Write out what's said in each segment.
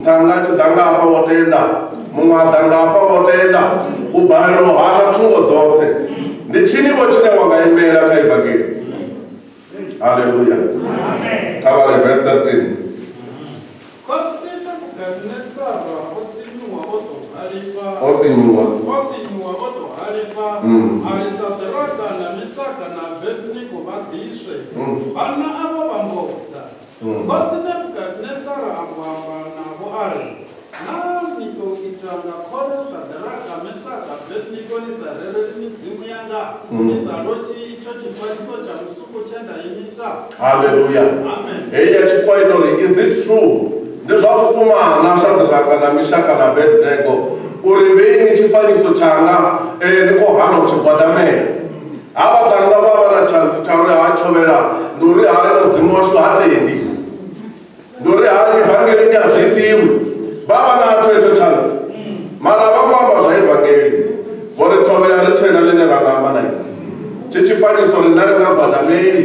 Muṱhannga a tshi ḓa nga hafha wo tenda, muṅwe a ḓa nga hafha wo tenda, u balelwa u hana thungo dzoṱhe. Ndi tshini-vho tshine wa nga imela kha ivangeli? Haleluya. Kha vhale verse 13. Khosi Nebukadanetsara o sinyuwa o tou halifha. O sinyuwa. O sinyuwa o tou halifha. A ri Sadaraka na Misaka na Abednego vha ḓiswe. Vhanna avho vha mbo ḓa. Khosi Nebukadnetsara a mbo amba navho a ri, Naa ni ḓo ita nga khole Sadaraka, Mesaka, Abednego ni sa rereli midzimu yanga, ni sa lotshi itsho tshifanyiso tsha musuku tshe nda imisa? Haleluya. Amen. Heyi ya tshikhuwa ita uri is it true? Ndi zwa vhukuma na Shadraka na Mishaka na Abednego uri vheini tshifanyiso tshanga eh, ni khou hana u tshi gwadamela. Ha vhaṱhannga vha vha na tshantsi tsha uri ha thovhela ndi uri hai mudzimu washu ha tendi ndi uri hai evangelini a zwi itiwi vha vha natsho hetsho tshantsi mara vha khou amba zwa evangeli vho ri thovhela ri tshena ḽine ra nga amba na iwe tshi tshifanyiso riṋe ri nga gwadameli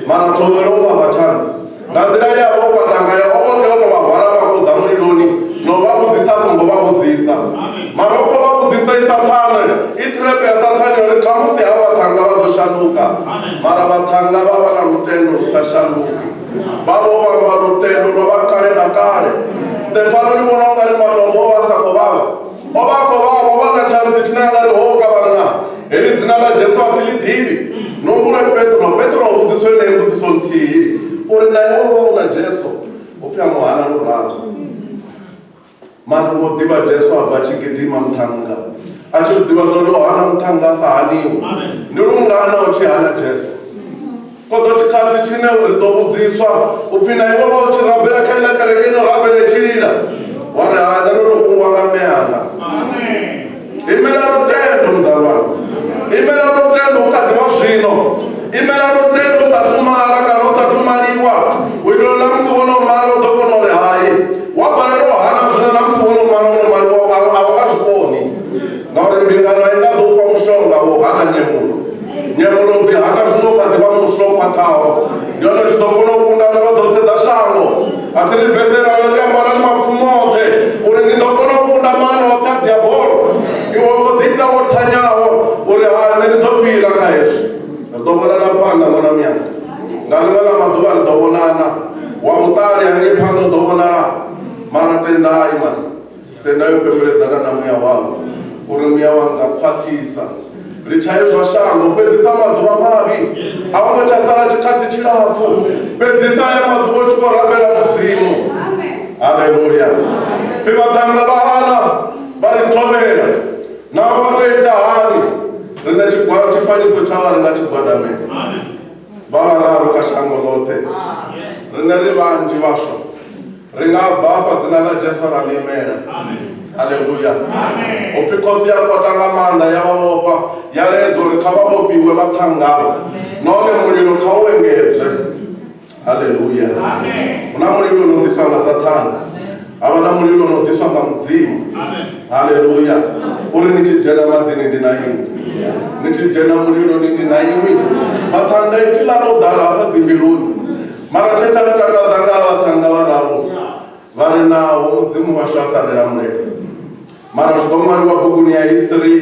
mara thovhela u vha fha tshantsi Nga nḓila ye a vha o kwata ngayo, o vha o tea u tou vha hwala vha kudza muliloni na u vha vhudzisa a songo vha vhudzisa. Mara u khou vha vhudzisa i Saṱhane, i trap ya Saṱhane ya uri khamusi havha vhaṱhannga vha ḓo shanduka. Mara vhaṱhannga vha vha na lutendo lu sa shanduki. Vha vho vhamba lutendo lwa vha kale na kale. Stefano ni vhona u nga ri matombo o vha a sa khou vhavha? O vha a khou vhavha, o vha na tshantsi tshine a nga ri ho ka vhanna, heḽi dzina ḽa Jesu a thi ḽi ḓivhi. Ni humbule Petro, Petro o vhudziswa yeneyi mbudziso nthihi, uri na iwe wo vha u na Jesu? Hu pfi a mu hana luraru. Mara ngo ḓivha Jesu a bva a tshi gidima muṱhannga, a tshi zwi ḓivha zwa uri o hana muṱhannga a sa haniwi. Ndi lungana u tshi hana Jesu? Koḓo tshikhathi tshine ri ḓo vhudziswa u pfi na iwe vha u tshi rabela kha iḽa kereke ino rabela i tshi lila wa ri hai nṋe ndo tou kungwa nga mme anga. Imela lutendo muzalwana, imela lutendo u kha ḓi vha zwino, imela lutendo u sathu mala kana u sathu maliwa u itela na musi wo no mala u ḓo kona uri hai wa balelwa u hana zwino na musi wo no mala wo no maliwa a u nga zwi koni ngauri mbingano a i nga ḓo u fha mushonga wo hana nyemulo. Nyemulo dzi hana zwino u kha ḓi vha muswa o khwaṱhaho, ndi hone u tshi ḓo kona u kunda nndwa dzoṱhe dza shango. A thi ri vese ralo ri amba na mapfumo oṱhe uri ni ḓo kona u kunda maano oṱhe a diabolo. Iwe u khou ḓiita wo thanyaho uri ha nṋe ndi ḓo fhira kha hezwi. Ri ḓo vhonana phanḓa ṅwana muyanga. Nga ḽiṅwe ḽa maḓuvha ri ḓo vhonana. Wa vhuṱali hangei phanḓa u ḓo vhonala. Mara tendai mani. Tenda yo fhembeledzana na muya wau, uri muya wanga khwaṱhisa. Litshai zwa shango, fhedzisa maḓuvha mavhi. A ho ngo tsha sala tshikhathi tshilapfu. Fhedzisa aya maḓuvha u tshi khou rabela Mudzimu. Haleluya. Pfi vhaṱhannga vha hana, vha ri thovhela. Naho vha tou ita hani, riṋe tshigwada tshifanyiso tshavho a ri nga tshi gwadameli. Vha vhararu kha shango ḽoṱhe. Riṋe ri vhanzhi vhaswa. Ri nga bva hafha dzina ḽa Jesu ra ḽi imela. Haleluya. Hu pfi khosi ya kwata nga maanḓa ya vha vhofha ya laedza uri kha vha vhofhiwe vhaṱhannga avha nahone mulilo kha u engedzwe. Haleluya. Hu na mulilo u no ḓiswa nga Sathane. Ha vha na mulilo u no ḓiswa nga Mudzimu. Haleluya. Uri ni tshi dzhena maḓini ndi na inwi. Ni tshi dzhena muliloni ndi na inwi. Vhaṱhannga ipfi ḽa tou ḓala hafha dzimbiluni. Mara tshe tsha ntakadza nga vhaṱhannga vhararu vha re naho Mudzimu washu a sa ri lamulele. Mara zwi ḓo ṅwaliwa buguni ya history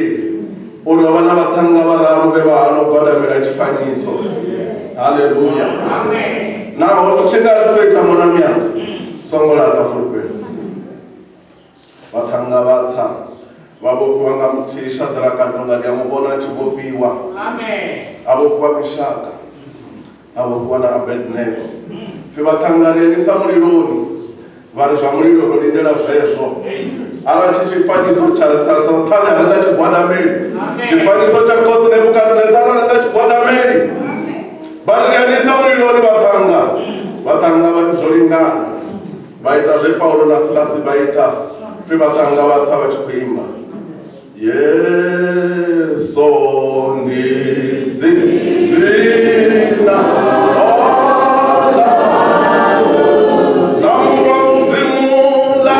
uri ho vha na vhaṱhannga vhararu vhe vha hana u gwadamela tshifanyiso. Haleluya. Naho tshi nga zwi khou ita ṅwana muyanga, songo laṱa fulufhelo. Vhaṱhannga vha tsa vha vhofhiwa nga muthihi Shadraka ndonga ndi a mu vhona a tshi vhofhiwa. A vhofhiwa Mishaka. A vhofhiwa na Abednego. Pfi vhaṱhannga ri enisa muliloni, vha ri zwa mulilo ro lindela zwezwo. Arali tshi tshifanyiso tsha Saṱhane a ri nga tshi gwadameli, tshifanyiso tsha khosi Nebukadnetsara a ri nga tshi gwadameli. Vha ri ri enisa muliloni vhaṱhannga, vhaṱhannga vha ri zwo lingana. Vha ita zwe Paulo na Silasi vha ita, pfi vhaṱhannga vha tsa vha tshi khou imba. Yesu ndi dzina ḽa ḽa Murwa Mudzimu ḽa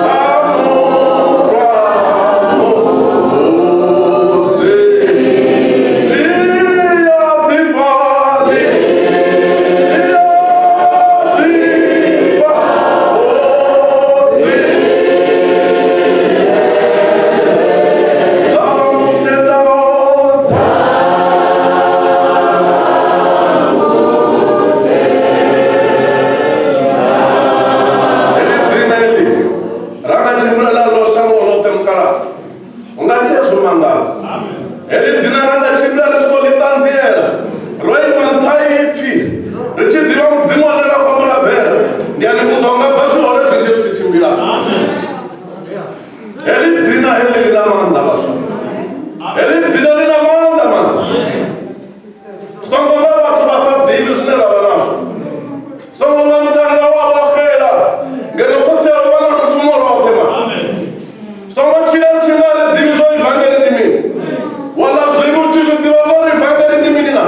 ḽa Murwa Mudzimu ḽi a ḓifha ḽi a ḓifha. Heḽi dzina heḽi ḽi na maanḓa vhaswa. Heḽi dzina ḽi na maanḓa man. Songo nga vhathu vha sa ḓivhi zwine ra vha nazwo. Songo nga muṱhannga wa vho xela ngeno khotsi awe vha na lupfumo lwoṱhe man. Songo tshila u tshi nga ri ḓivhi zwa ivangeli ndi mini. Wa ḽa zwivhi u tshi zwi ḓivha zwa uri ivangeli ndi mini na.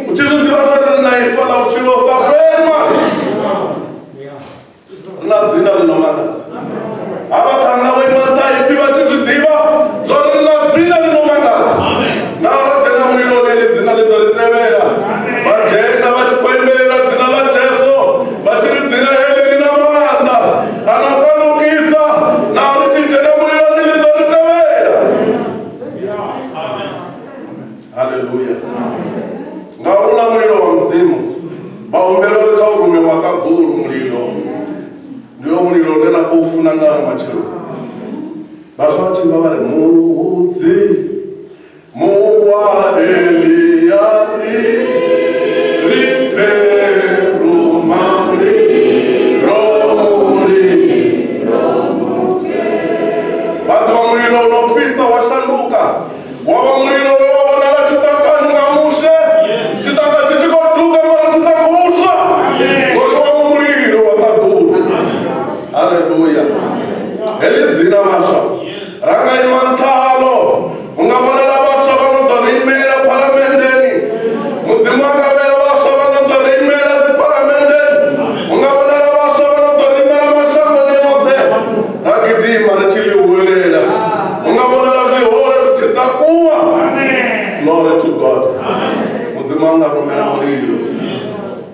U tshi zwi ḓivha zwa uri ri na ifa ḽa vhutshilo vhu sa fheli man. Ri na dzina ḽi no mangadza. Havha ṱhannga vho ima nṱha ipfi vha tshi zwi ḓivha zwa uri ri na dzina ḽi no mangadza. Naho ro dzhena muliloni heḽi dzina ḽi ḓo ri tevhela. Vha dzhena vha tshi khou imbelela dzina ḽa Jesu vha tshi ri dzina heḽi ḽi na maanḓa a no kanukisa naho ri tshi dzhena muliloni ḽi ḓo ri tevhela. Haleluya. Ngauri u na mulilo wa Mudzimu vha humbela uri kha u rume wa ṱaḓulu mulilo. Ndi wo mulilo une na khou funa nga ano matshelo. Vhaswa vha tshi imba vha ri mudzi muwa Elia ri ri pfe ruma mulilo mulilo. Vha ḓivha mulilo u no fhisa wa shanduka wa vha mulilo we wa vhonala tshiṱakani nga Mushe, tshiṱaka tshi tshi khou duga mara tshi sa khou swa, ngori wa vha mulilo wa ṱaḓulu. Haleluya! Heḽi dzina vhaswa ra nga ima nṱha haḽo, hu nga vhonala vhaswa vha no ḓo ri imela phalamenndeni. Mudzimu a nga vhea vhaswa vha no ḓo ri imela dziphalamenndeni, hu nga vhonala vhaswa vha no ḓo ri imela mashangoni oṱhe. Ra gidima ri tshi ḽi huwelela, hu nga vhonala zwihole zwi tshi takuwa. Glory to God. Mudzimu a nga rumela mulilo.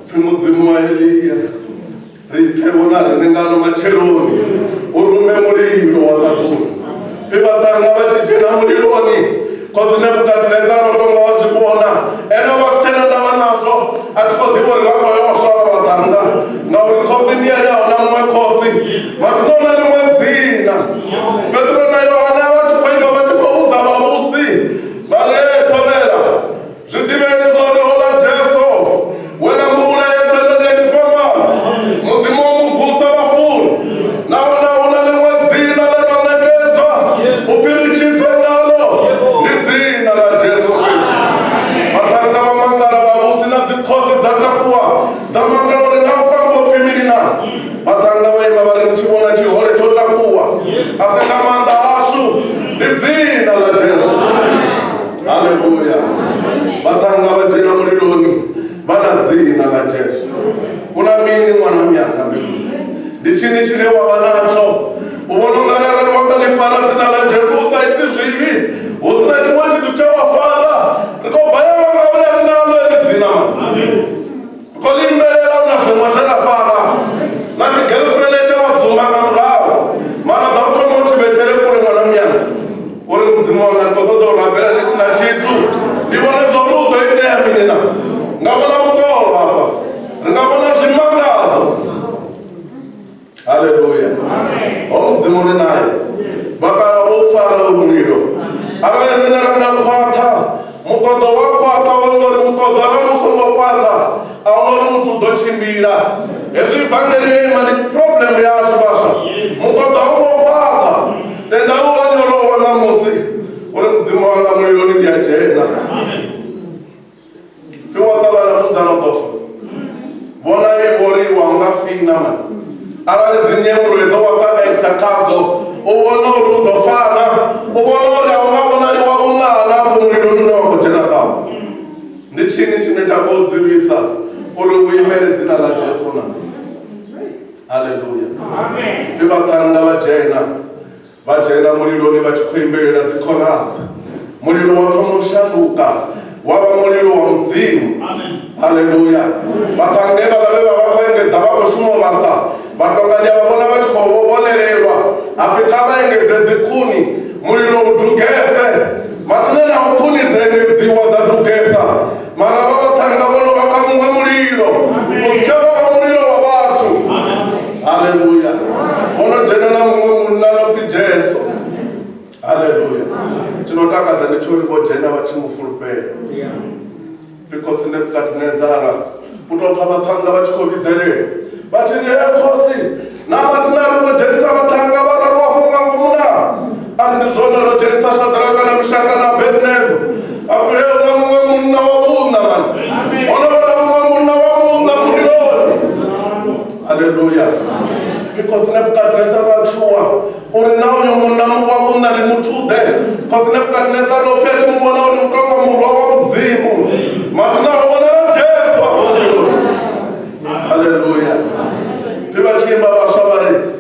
Pfi Mudzimu wa Elia, ri pfe vho na riṋe nga ano matsheloni, u rume mulilo wa ṱaḓulu. Pfi vhaṱhannga vha tshi dzhena muliloni, khosi Nebukadnetsara o tonga wa zwi vhona, ene o vha si tshena ndavha nazwo, a tshi khou ḓivha uri vha khou yo swa vha vhaṱhannga, ngauri khosi ndi ene a hu na muṅwe khosi, mathina hu na ḽiṅwe dzina. Petro na Yohane a vha tshi khou ima vha tshi khou vhudza vhavhusi vha ri, Ee, thovhela, Zwi ḓivheni zwa uri houḽa Jesu we na mu vhulaya thandani ya tshifhambano, Mudzimu o mu vusa vhafuni, nahone a hu na ḽiṅwe dzina ḽe ra ṋekedzwa u pfi ri tshidzwe ngaḽo, ndi dzina ḽa Jesu fhedzi. Vhaṱhannga vha mangala, vhavhusi na dzikhosi dza takuwa dza mangala uri naa u khou amba u pfi mini na. Vhaṱhannga vha ima vha ri, Ni tshi vhona tshihole tsho takuwa, a si nga maanḓa ashu, ndi dzina ḽa Jesu. Haleluya. Vhaṱhannga vha dzhena muliloni vha na dzina ḽa Jesu. U na mini ṅwana muyanga mbiluni? Ndi tshini tshine wa vha natsho? U vhona ungari arali wa nga ḽi fara dzina ḽa Jesu u sa iti zwivhi, hu si na tshiṅwe tshithu tshe wa fara, ri khou balelwa ngauri a ri naḽo heḽi dzina. Ri khou ḽi imbelela hu na zwiṅwe zwe ra fara na tshigirlfriend tshe wa dzumba nga murahu, mara ḓa u thoma u tshi vhetshele kule ṅwana muyanga uri mudzimu wanga ndi khou ṱoḓa u rabela ndi si na tshithu ndi vhone zwa uri hu ḓo itea mini na nga vhona vhukolo hafha ri nga vhona zwimangadzo. Haleluya. Ho Mudzimu ri naye. Vhakala vho fara u mulilo. Arali riṋe ra nga khwaṱha, muṱoḓo wa khwaṱha wa ngori muṱoḓo arali u songo khwaṱha, a hu na uri muthu u ḓo tshimbila. Hezwi ivangeli yo ima ndi problem yashu vhaswa. Muṱoḓo a u ngo khwaṱha. Tenda u onyolowa ṋamusi uri Mudzimu wanga muliloni ndi a dzhena. Pfi wa sala na musidzana u ḓo fa. Vhona i vho ri wa nga fina mani. Arali dzi nyemulo hedzo wa sa actor khadzo u vhona uri u ḓo fana, u vhona uri a u nga vhonali wa vhuṋana afho muliloni une wa khou dzhena khawo. Ndi tshini tshine tsha khou dzivhisa uri u imele dzina ḽa Jesu na? Haleluya. Pfi vhaṱhannga vha dzhena Vha dzhena muliloni vha tshi khou imbelela dzikhorasi. Mulilo wa thoma u shanduka wa vha mulilo wa Mudzimu. Haleluya. Vhaṱhannga vhaḽa vhe vha vha khou engedza vha khou shuma u vhasa, vha tonga ndi a vha vhona vha tshi khou vhonelelwa. Ha pfi kha vha engedze dzikhuni, mulilo u dugese. Mathina naho khuni dza engedziwa dza dugesa, mara vha vhaṱhannga vho no vha kha muṅwe mulilo, u si tsha vha wa mulilo wa vhathu. Haleluya. Vho no dzhena na muṅwe munna no pfi Jesu. Haleluya. Tshino takadza ndi tsho uri vho dzhena vha tshi mu fulufhela. Pfi khosi Nebukadnezara u tou pfa vhaṱhannga vha tshi khou vhidzelela vha tshi ri, Hee khosi, na mathina ri ngo dzhenisa vhaṱhannga vhararu afho nga ngomu naa? Haleluya. Pfi Khosi Nebukadnezara a tshuwa uri na uyu munna wa munna ndi muthu-ḓe. Khosi Nebukadnezara o pfi a tshi mu vhona uri u tou nga murwa wa Mudzimu. Mathina ho vhonala Jesu afho nḓiloni. Haleluya. Pfi vha tshi imba vhaswa vha ri.